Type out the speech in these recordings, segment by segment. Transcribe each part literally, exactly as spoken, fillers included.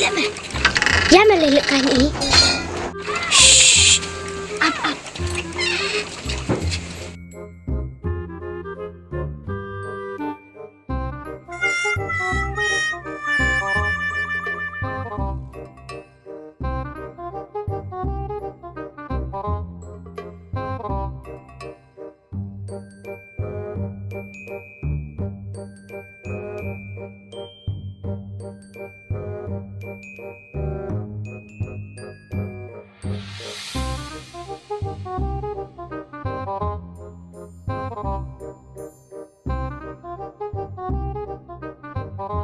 Ïa me leh leh kai ni. Shh. Ap, ap.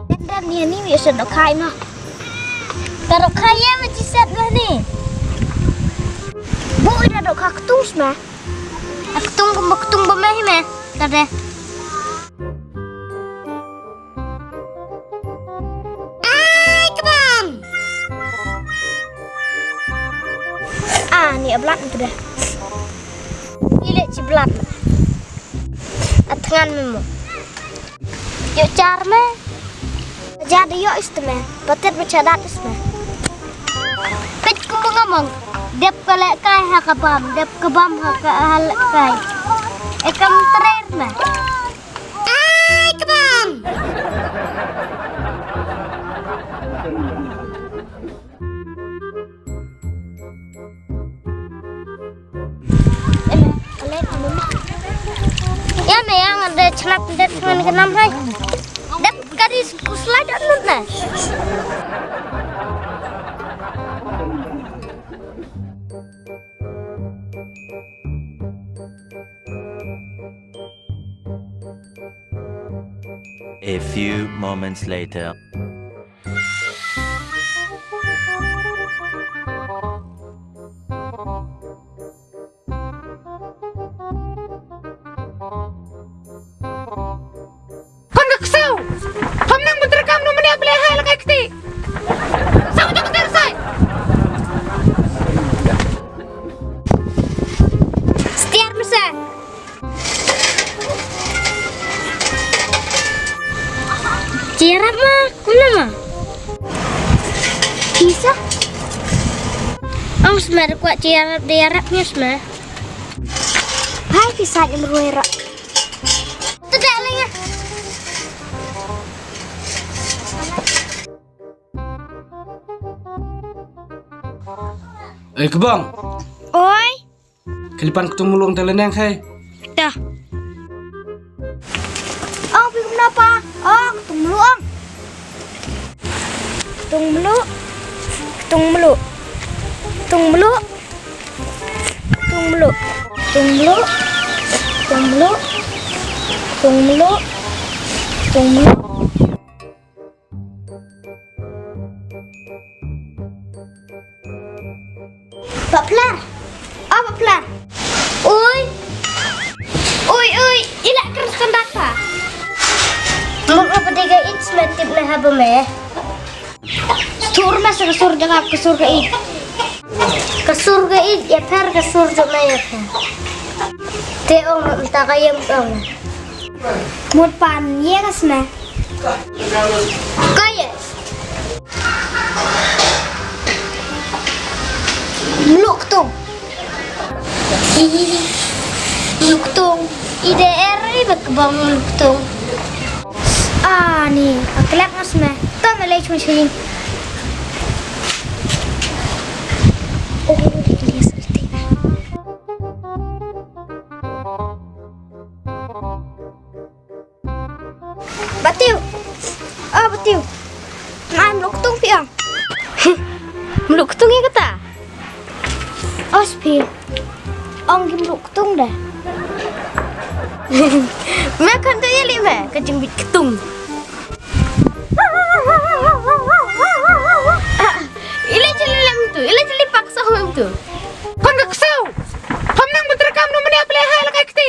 Dan, dan, ni, ni, ni, set dohkha ïa ma. Ka dohkha ïa ma, chi set ma ni. Bu ïa dohkha ktung sma. A ktung, ktung ba me hi me. Ka de. Ai, kebang. Ah, ni a blat ni ka de. Ile chi blat. A thngan me mo. Ïoh char me. Ja da ïoh is te me. Patet me chadat is me. Peit kumba nga mong. Dep ka leh kai ha ka bam. Dep ka bam ha ka ha leh kai. E kam trer me. Ai, ka bam. Ïa me ïa nga da chlap da thngan ka nam hai. Dep ka ri ku slide on lut na. A few moments later. Khon ka ksew. Kham nang bener kam nu menia beli hai la kai kti. Saw jok ter sai. Setiar mesa. Tiarap ma, kumno ma? Pisa? Ong sma da kwah tiarap, tiarap ngi sma. Hai, pisa ni meruai rak. Tidak lagi. Eh, Kebang. Oi. Kalipan ktung mluh te leneng khai. Dah. Ong, pi kumno pa? Ong, ktung mluh ong. Ktung mluh. Ktung mluh. Ktung mluh. Ktung mluh. Ktung mluh. Ktung mluh. Ktung mluh. Ktung mluh. Baplar. Oh, baplar. Oi. Oi, oi. Ila keras kan data. Muk apa tiga inch me tip na haba me. Sur me sa kasur jaka kasur ka it. Kasur ka it ya per kasur jaka ya per. Te ong me ta ka yem ong. Mut pan ye ka sma. Ka ye. Mluh ktung. Mluh ktung. I de er i bek bang mluh ktung. Ah, ni, a klek nga sma. Tang a lei chung ching. Oh, dia seperti. Batiu. Oh, batiu. Ngai mluh ktung phi ong. Mluh ktung ïa kata. Os phi. Ong ki mluh ktung de. Me kan tu ïa li me ka jingbit ktung. Ile jili lem tu, ile jili paksa hom tu. Kon ka ksew. Kom nang bener kam no menia pele hai la kai kti.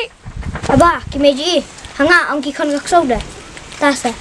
Aba, ki meji. Hanga ong ki khon ka ksew de. Ta sa.